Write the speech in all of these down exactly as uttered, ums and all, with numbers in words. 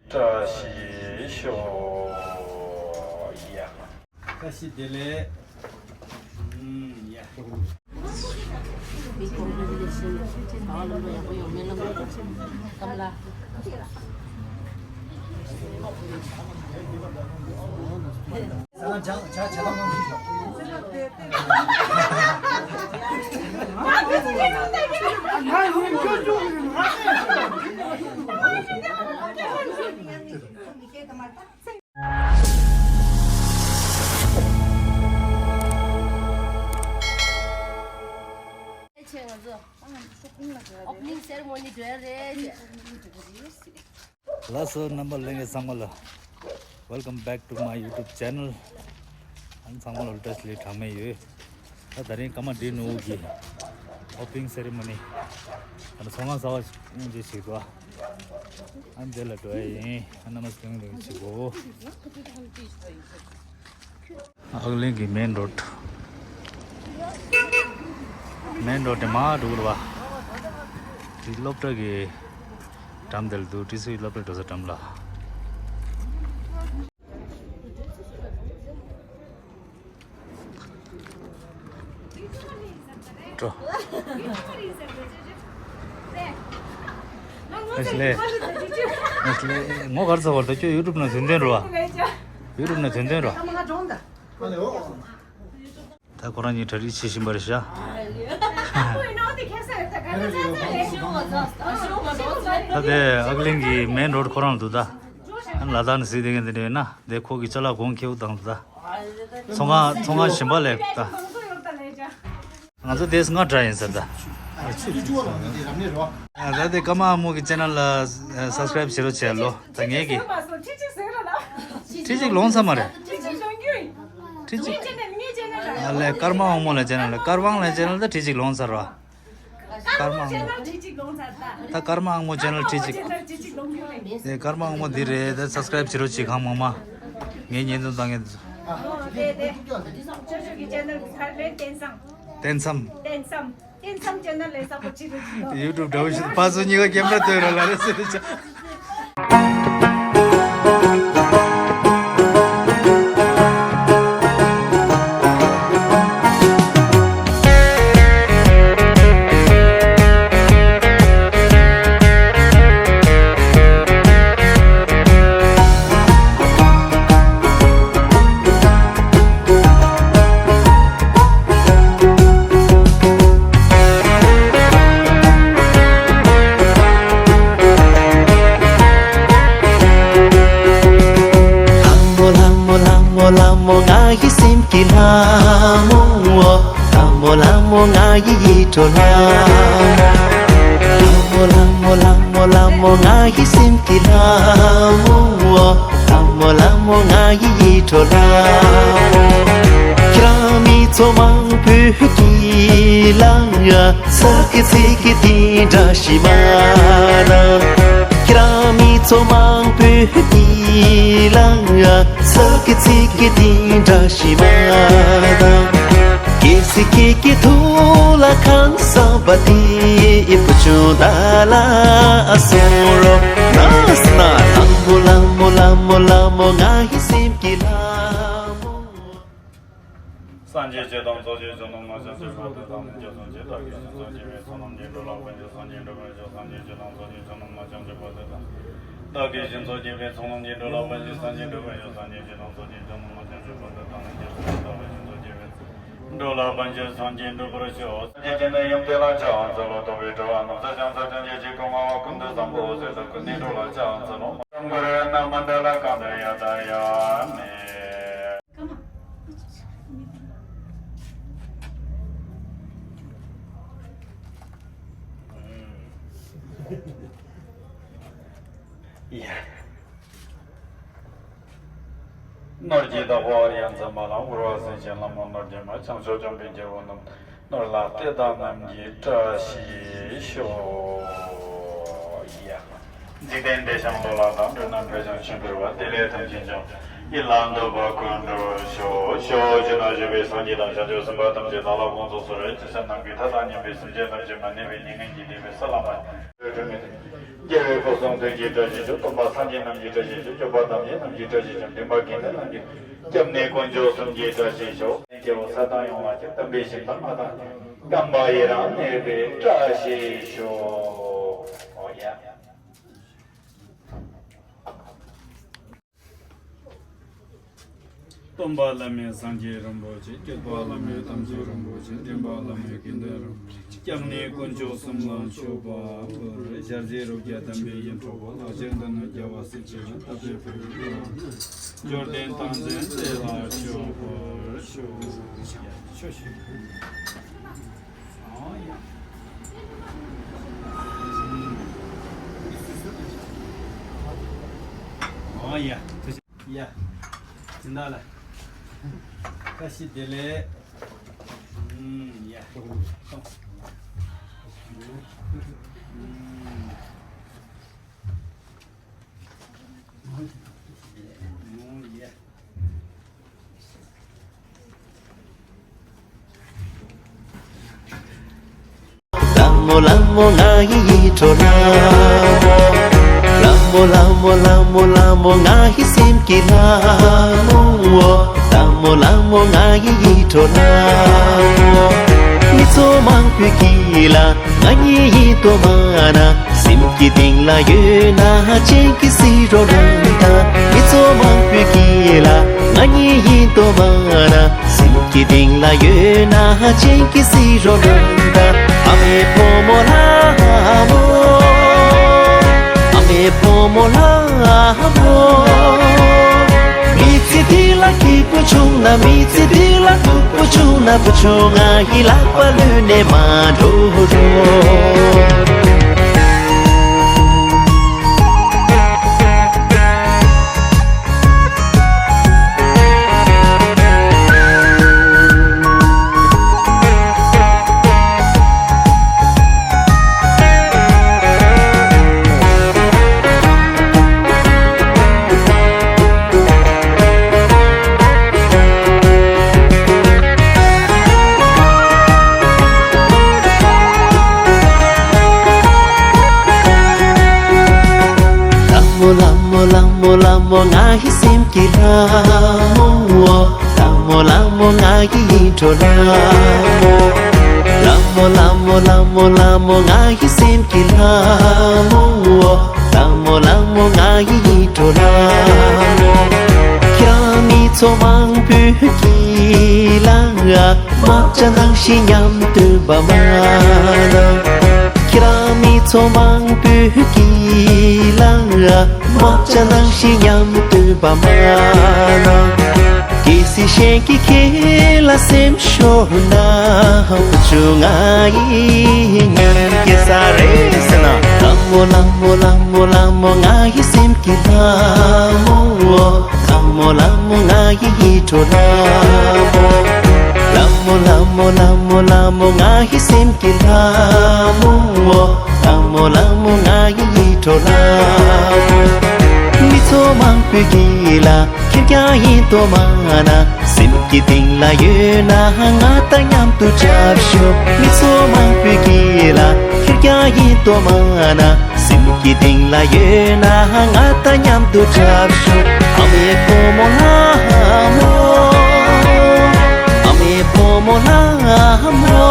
བཀྲ་ཤིས་ཤོག་ཡ། བཀྲ་ཤིས་བདེ་ལེགས། ཨུམ། ཡ། Big congratulations. ད་ལམ་འགྲོ་ཡག་པོ་ཡོང་མེད་ལམ་འགྲོ། ཀམ་ལ། ཆེ་ང་ཚོ་ཨོ་པ་ནིང་སེ་རི་མོ་ནི་འགྲོ་ཡ་རེད། ལགས་སོ། རྣམ་པ་ལྷན་རྒྱས་ཚང་མ་ལ། Welcome back to my YouTube channel. ཨ་ནི་ཚང་མ་ལ་བཀྲ་ཤིས་བདེ་ལེགས་གྲངས་མེད་ཡོད། ད་ད་རིང་ཀརྨ་བི་ནུ་གི་ཨོ་པ་ནིང་སེ་རི་མོ་ནི། ཨ་ནི་ཚོང་ཁང་གསར་པ་ཞིག་ཡོང་རྗེས་ཞིག་འདུག་ཨ་ནི་དེ་ལ་འགྲོ་ཡ་ཡིན། ཨ་ནི་རྣམ་པ་ཚོ་སྐྱིད་སྐྱིད་ཞིག་གོ། ཨག་གླིང་གི་མེན་རོཌ། མེན་རོཌ་དེ་མར་འགྲོ་དགོས་རེད་པ། དེ་སློབ་གྲྭ་གི་འགྲམ་དེ་ལ་འདུག་ཊི་སི་ཝི་སློབ་གྲྭ་འགྲོ་ས་འགྲམ་ལ། འགྲོ། ཨེ་ལེ། ཨེ་ལེ། ངོ་གར་ཚ་བར་དུ་ཁྱོད་ཡུ་ཊུབ་ནང་དོན་དོན་རོ། ཡུ་ཊུབ་ནང་དོན་དོན་རོ། ད་ཁོ་རང་གཉིས་གྲ་སྒྲིག་བྱེད་བཞིན་པ་རེད་ཤག་ད་དེ་ཨག་གླིང་གི་མེན་རོཌ་ཁོ་རང་ལ་འདུག་ད། ཨ་ལ་དྭགས་ནས་གཟིགས་བསྡད་མཁན་དེ་འདྲ་ཡོད་ན། དེ་ཁོ་གི་ཅ་ལག་གོང་ཁེ་པོ་བཏང་འདུག་ད། ཚོང་ཁང་ཚོང་ཁང་གཞན་པ་ལས་ད། ང་ཚོ་དེས་སྔ་དྲགས་ཡིན་ཟེར་ད། ཨ་ད་དེ་ཀརྨ་དབང་མོ་གི་ཅེ་ནལ་ལ་སབ་སི་ཀ་རེབ་བྱེད་རོགས་བྱས་ལོ། ད་ངས་ཀྱི། ཁྲི་གཅིག་ལོངས་ས་མ་རེད། ཁྲི་གཅིག། ཨ་ལས་ཀརྨ་དབང་མོ་ལ་ཅེ་ནལ་ལ་ཀར་དབང་ལ་ཅེ་ནལ་ད་ཁྲི་གཅིག་ལོངས་ས་རོ། ཀརྨ་དབང་མོ། ད་ཀརྨ་དབང་མོ་ཅེ་ནལ་ཁྲི་གཅིག་དེ་ཀརྨ་དབང་མོ་འདི་རེད། ད་སབ་སི་ཀ་རེབ་བྱེད་རོགས་བྱེད་གང་མང་མང་། ངས་བརྙན་ཐུང་བཏང་མཁན་དེ་ཚོ། བསྟན་འཚམས། བསྟན་འཚམས་ཅེ་ནལ་ལས་གསར་པ་ཅི་རེད་ཅི། ཡུ་ཊུབ་འདྲ་བོ་ཞིག་ཕར་ཚུར་གཉིས་ཀ་ཀེམ་ར་སྟོན་རོགས་ལ་རེ་ཟེར་ཏེ་ཆ། ལྷ་མོ་ལྷ་མོ་ལྷ་མོ་ང་ཡི་སེམས་ཀྱི་ལྷ་མོ། ལྷ་མོ་ལྷ་མོ་ང་ཡི་ཡིད་འཕྲོག་ལྷ་མོ། ལྷ་མོ་ལྷ་མོ་ལྷ་མོ་ལྷ་མོ་ང་ཡི་སེམས་ཀྱི་ལྷ་མོ། ལྷ་མོ་ལྷ་མོ་ང་ཡི་ཡིད་འཕྲོག་ལྷ་མོ། ཁྱེད་རང་མི་ཚོ་མང་པོས་ཀྱི་ལ་ཡ་ས་ཀི་ཚི་ཀི་དེ་འདྲ་ཞིག་མ་ན། ཁྱེད་རང་མི་ཚོ་མང་པོས་ཀྱི་ལ་ཡ་ས་ཀི་ཚི་ཀི་དེ་འདྲ་ཞིག་མ་ན། ཀི་སི་ཀི་ཀི་ཐུ་ལ་ཁང་སམ་པ་དེ་ཨི་པུ་ཆུང་ད་ལ་ཨ་སུ་རོ། ན་སི་ན་ལ་མོ་ལ་མོ་ལ་མོ་ལ་མོ་ང་ཡི་སེམས་ཀྱི་ལ་མོ། སངས་རྒྱས་ཆོས་དང་ཚོགས་ཀྱི་མཆོག་རྣམས་མ་བྱང་ཆུབ་བར་དུ་དམ་པའི་ཆོས་སངས་རྒྱས་པའི་ཚོགས་རྣམས་ཀྱི་བདག་གིས་ཕྱིར་ཚོགས་བགྱིས་པའི་ཚོགས་རྣམས་ཀྱིས་འགྲོ་ལ་ཕན་ཕྱིར་སངས་རྒྱས་འགྲུབ་པར་ཤོག་སངས་རྒྱས་ཆོས་དང་ཚོགས་ཀྱི་མཆོག་རྣམས་མ་བྱང་ཆུབ་བར་དུ་དམ་པའི་བདག་གིས་ཕྱིར་ཚོགས་བགྱིས་པའི་ཚོགས་རྣམས་ཀྱིས་འགྲོ་ལ་ཕན་ཕྱིར་སངས་རྒྱས་འགྲུབ་པར་ཤོག་སངས་རྒྱས་ཆོས་དང་ཚོགས་ཀྱི་མཆོག་རྣམས་མ་བྱང་ཆུབ་བར་དུ་དམ་པའི་བདག་གིས་ཕྱིར་ཚོགས་བགྱིས་པའི་འགྲོ་ལ་ཕན་ཕྱིར་སངས་རྒྱས་འགྲུབ་པར་ཤོག་སངས་རྒྱས་བཅོམ་ལྡན་ཡུམ་དེ་ལ་ཕྱག་འཚལ་ལོ། ཐུབ་པའི་དྲི་བ་རྣམས་ཚར་ཤིང་ཚར་ཅན་གྱི་ཆོས་སྐུ་ངོ་བོ་ཀུན་ཏུ་བཟང་པོ་འོད་གསལ་དང་ཀུན་ནས་འགྲོ་ལ་ཕྱག་འཚལ་ལོ། ཀུན་ནས་འགྲོ་ལ་ཕྱག་འཚལ་ལོ། ཡ། ནོར་གྱི་བདག་པོ་ཨཱརྱ་མཚན་མ་ལ། འཁོར་བ་སེམས་ཅན་ལ་མོ་ནོར་གྱི་མ། བྱང་ཕྱོགས་བཅོམ་པའི་རྒྱལ་པོ་རྣམས། ནོར་ལ་གཏད་དང་རྣམས་ཀྱིས་བཀྲ་ཤིས་ཤོག་ཡ། འཇིག་རྟེན་འདས་ཤིང་ལོ་ལ་དྭགས། འགྲོ་རྣམས་བྲོས་ཤིང་ཕྱིར་འབུད་པ། དེ་ལས་ཐམས་ཅད་ཀྱང་ཡིད་ལ་འདོད་པ་ཀུན་འགྲུབ་ཤོག་ཕྱོགས་བཅུ་ན་བཞུགས་པའི་སངས་རྒྱས་དང་བྱང་ཆུབ་སེམས་དཔའ་ཐམས་ཅད་བདག་ལ་དགོངས་སུ་གསོལ། ཇི་སྲིད་ནམ་མཁའི་མཐའ་དང་མཉམ་པའི་སེམས་ཅན་ཐམས་ཅད་མ་ནུས་པའི་མྱ་ངན་གྱིས་མི་ཚུགས་པའི་ས་ལ་མ་ཐོན་མི་ཐུབ། རྒྱལ་བའི་སྐུ་གསུང་ཐུགས་ཀྱི་བཀྲ་ཤིས་ཤོག། སྟོན་པ་སངས་རྒྱས་རྣམས་ཀྱི་བཀྲ་ཤིས་ཤོག། སྐྱོབ་པ་དམ་ཅན་རྣམས་ཀྱི་བཀྲ་ཤིས་ཤོག། འདྲེན་པ་དགེ་འདུན་རྣམས་ཀྱི། སྐྱབས་གནས་དཀོན་མཆོག་གསུམ་གྱི་བཀྲ་ཤིས་ཤོག། སྐྱེ་བོ་ས་དང་ཡོང་བ་ཅན། དམ་པའི་ཞིང་དང་མ་དང་ནི། བསྟན་པ་ཡི་རང་གནས་པའི་བཀྲ་ཤིས་ཤོག། ཨོ་ཡ། སྟོན་པ་བླ་མེད་སངས་རྒྱས་རིན་པོ་ཆེ། སྐྱོབ་པ་བླ་མེད་དམ་ཆོས་རིན་པོ་ཆེ། འདྲེན་པ་བླ་མེད་དགེ་འདུན་རིན་པོ་ཆེ། སྐྱབས་གནས་དཀོན་མཆོག་གསུམ་ལ་མཆོད་པ་འབུལ། ཞལ་ཟས་རོ་བརྒྱ་ལྡན་པའི་ཡིད་འཕྲོག་པ། ལག་ཆས་འདི་ནི་རྒྱལ་བ་སྲས་བཅས་ལ། བསྟབས་པའི་ཕུད་ཀྱིས་འགྲོ་བ་འབྱོར་ལྡན་བསྟན་འཛིན་བདེ་ལ་སྤྱོད་པར་ཤོག། ཡ། ཆོས་ཤིག་ཨོ་ཡ། ཨོ་ཡ། ཡ། སྦྱིན་བདག་ལགས། བཀྲ་ཤིས་བདེ་ལེགས། ཨུམ། ཡ། ཨུམ། ཨུམ། ཡ། ལྷ་མོ་ལྷ་མོ་ང་ཡི་ཡིད་འཕྲོག་ལྷ་མོ། ལྷ་མོ་ལྷ་མོ་ལྷ་མོ་ལྷ་མོ་ང་ཡི་སེམས་ཀྱི་ལྷ་མོ། ལྷ་མོ་ལྷ་མོ་ང་ཡི་ཡིད་འཕྲོག་ལྷ་མོ། མི་ཚོགས་མང་པོའི་དཀྱིལ་ལ་ང་གཉིས་ཡིན་དོ་མ་ན། སེམས་ཀྱི་གཏིང་ལ་ཡོད་ན་སྤྱན་གྱིས་གཟིགས་རོགས་གནང་དང་། མི་ཚོགས་མང་པོའི་དཀྱིལ་ལ་ང་གཉིས་ཡིན་དོ་མ་ན། སེམས་ཀྱི་གཏིང་ལ་ཡོད་ན་སྤྱན་གྱིས་གཟིགས་རོགས་གནང་དང་། ཨ་མའི་བུ་མོ་ལྷ་མོ། ཨ་མའི་བུ་མོ་ལྷ་མོ། མི་ཚེ་འདི་ལ་སྐྱིད་པོ་བྱུང་ན། མི་ཚེ་འདི་ལ་སྡུག་པོ་བྱུང་ན། བུ་ཆུང་ང་ཡི་ལག་པ་ལོན་ནས་མ་འགྲོ་རོགས། ལྷ་མོ་ལྷ་མོ་ལྷ་མོ་ལྷ་མོ་ང་ཡི་སེམས་ཀྱི་ལྷ་མོ། ལྷ་མོ་ལྷ་མོ་ང་ཡི་ཡིད་འཕྲོག་ལྷ་མོ། ལྷ་མོ་ལྷ་མོ་ལྷ་མོ་ལྷ་མོ་ང་ཡི་སེམས་ཀྱི་ལྷ་མོ། ལྷ་མོ་ལྷ་མོ་ང་ཡི་ཡིད་འཕྲོག་ལྷ་མོ། ཁྱེད་རང་མི་ཚོགས་མང་པོའི་དཀྱིལ་ལ། དམག་བྱ་ནང་བཞིན་མཉམ་སྡོད་པ་མ་ན། ཁྱེད་རང་མི་ཚོགས་མང་པོའི་དཀྱིལ་ལ། དམག་བྱ་ནང་བཞིན་མཉམ་སྡོད་པ་མ་ན། གལ་སྲིད་གཞན་གྱིས་ཁྱེད་ལ་སེམས་ཤོར་ན། བུ་ཆུང་ང་ཡི་ཉིན་གྱི་ས་རེད་ཟེར་ན། ལྷ་མོ་ལྷ་མོ་ལྷ་མོ་ལྷ་མོ་ང་ཡི་སེམས་ཀྱི་ལྷ་མོ། ལྷ་མོ་ལྷ་མོ་ང་ཡི་ཡིད་འཕྲོག་ལྷ་མོ། ལྷ་མོ་ལྷ་མོ་ལྷ་མོ་ལྷ་མོ་ང་ཡི་སེམས་ཀྱི་ལྷ་མོ། ལྷ་མོ་ལྷ་མོ་ང་ཡི་ཡིད་འཕྲོག་ལྷ་མོ། མི་ཚོགས་མང་པོའི་དཀྱིལ་ལ་ཁྱེད་ཀྱང་ཡིན་དོ་མ་ན། སེམས་ཀྱི་གཏིང་ལ་ཡོད་ན་ང་དང་མཉམ་དུ་འཁྲབ་ཤོག། མི་ཚོགས་མང་པོའི་དཀྱིལ་ལ་ཁྱེད་ཀྱང་ཡིན་དོ་མ་ན། སེམས་ཀྱི་གཏིང་ལ་ཡོད་ན་ང་དང་མཉམ་དུ་འཁྲབ་ཤོག། ཨ་མའི་བུ་མོ་ལྷ་མོ། ཨ་མའི་བུ་མོ་ལྷ་མོ།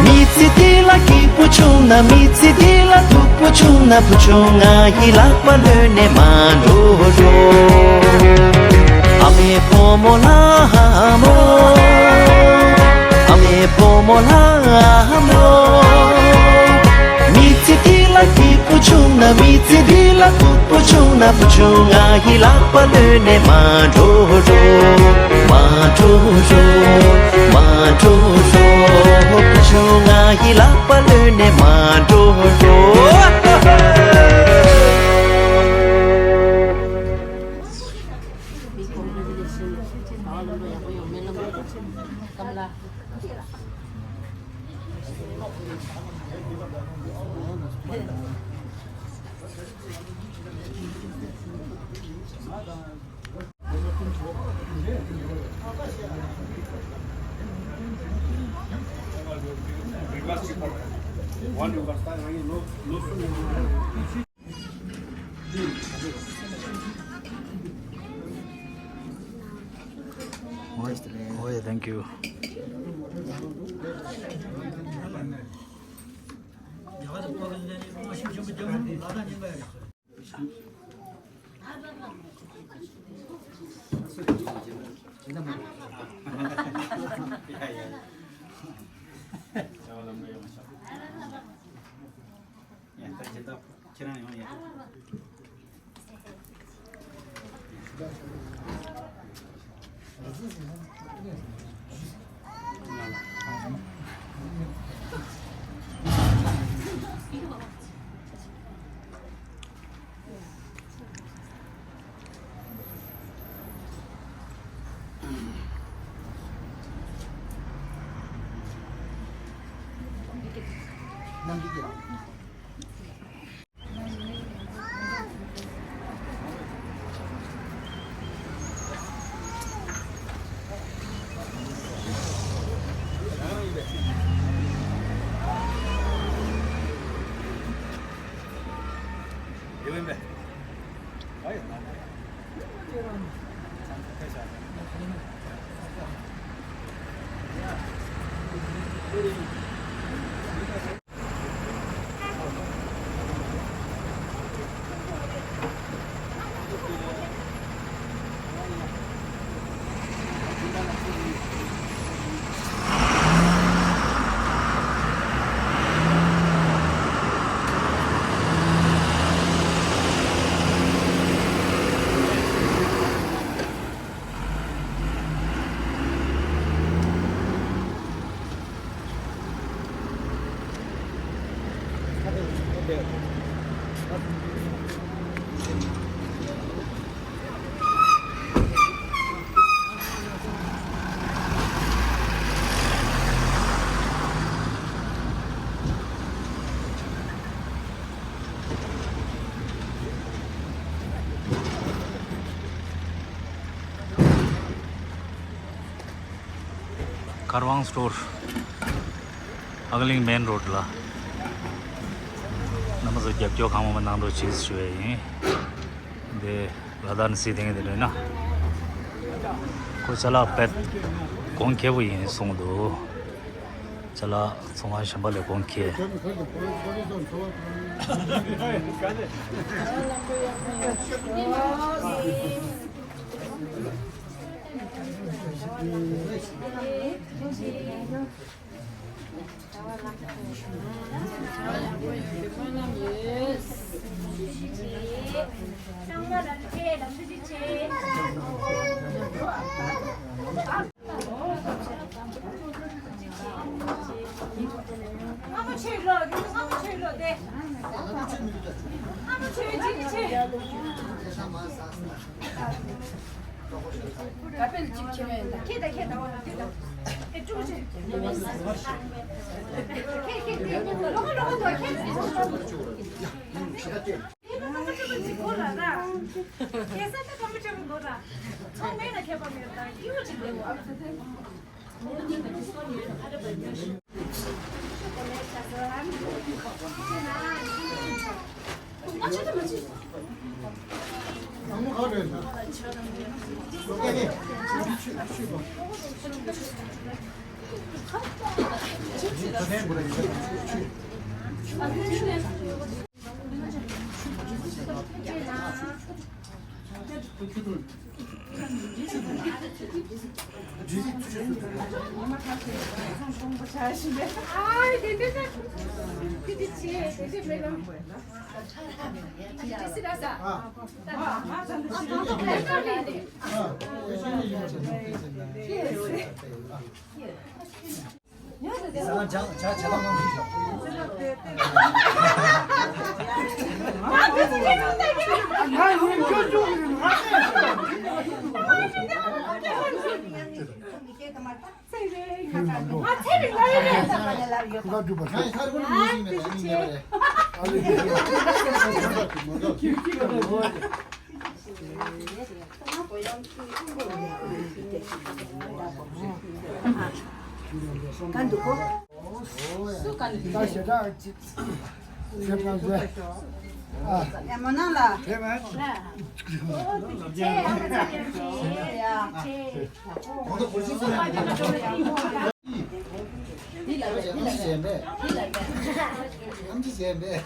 མི་ཚེ་འདི་ལ་སྐྱིད་པོ་བྱུང་ན། མི་ཚེ་འདི་ལ་སྡུག་པོ་བྱུང་ན། བུ་ཆུང་ང་ཡི་ལག་པ་ལོན་ནས་མ་འགྲོ་རོགས། ཨ་མའི་བུ་མོ་ལྷ་མོ། ཨ་མའི་བུ་མོ་ལྷ་མོ། མི་ཚེ་འདི་ལ་སྐྱིད་པོ་བྱུང་ན། མི་ཚེ་འདི་ལ་སྡུག་པོ་བྱུང་ན། བུ་ཆུང་ང་ཡི་ལག་པ་ལོན་ནས་མ་འགྲོ་རོགས། མ་འགྲོ་རོགས། མ་འགྲོ་རོགས། བུ་ཆུང་ང་ཡི་ལག་པ་ལོན་ནས་མ་འགྲོ་རོགས། Oh, yeah, thank you. ཀར་ཝང་སི་ཊོར། ཨ་ཁུ་གླིང་མེན་རོ་ཌི་ལ། རྣམ་པ་ཚོ་རྒྱབ་སྐྱོར་གང་མང་མང་གནང་རོགས་གྱིས་ཞུ་ཡ་ཡིན། འདི་ལ་དྭགས་ནས་གཟིགས་བསྡད་མཁན་དེ་འདྲ་ཡིན་ན། ཁོ་ཅ་ལག་དཔེ་གོང་ཁེ་པོ་ཡིན་གསུངས་འདུག་ཅ་ལག་ཚོང་ཁང་གཞན་པ་ལས་གོང་ཁེ། གང་འདུག་གོ། སུ་ག་ནས། ད་ཞེ་དྲག་ཅིག་ཞེ་དྲག་ཟེར། ཨ། ཡ་མོ་ནང་ལ། དེ་མ། ཡ། ཁོང་ཚོ་གོ་ཤིག་སོང་ཡ། འདི་ལ་འདི་ལ་འདི་ལ་འདི་ལ།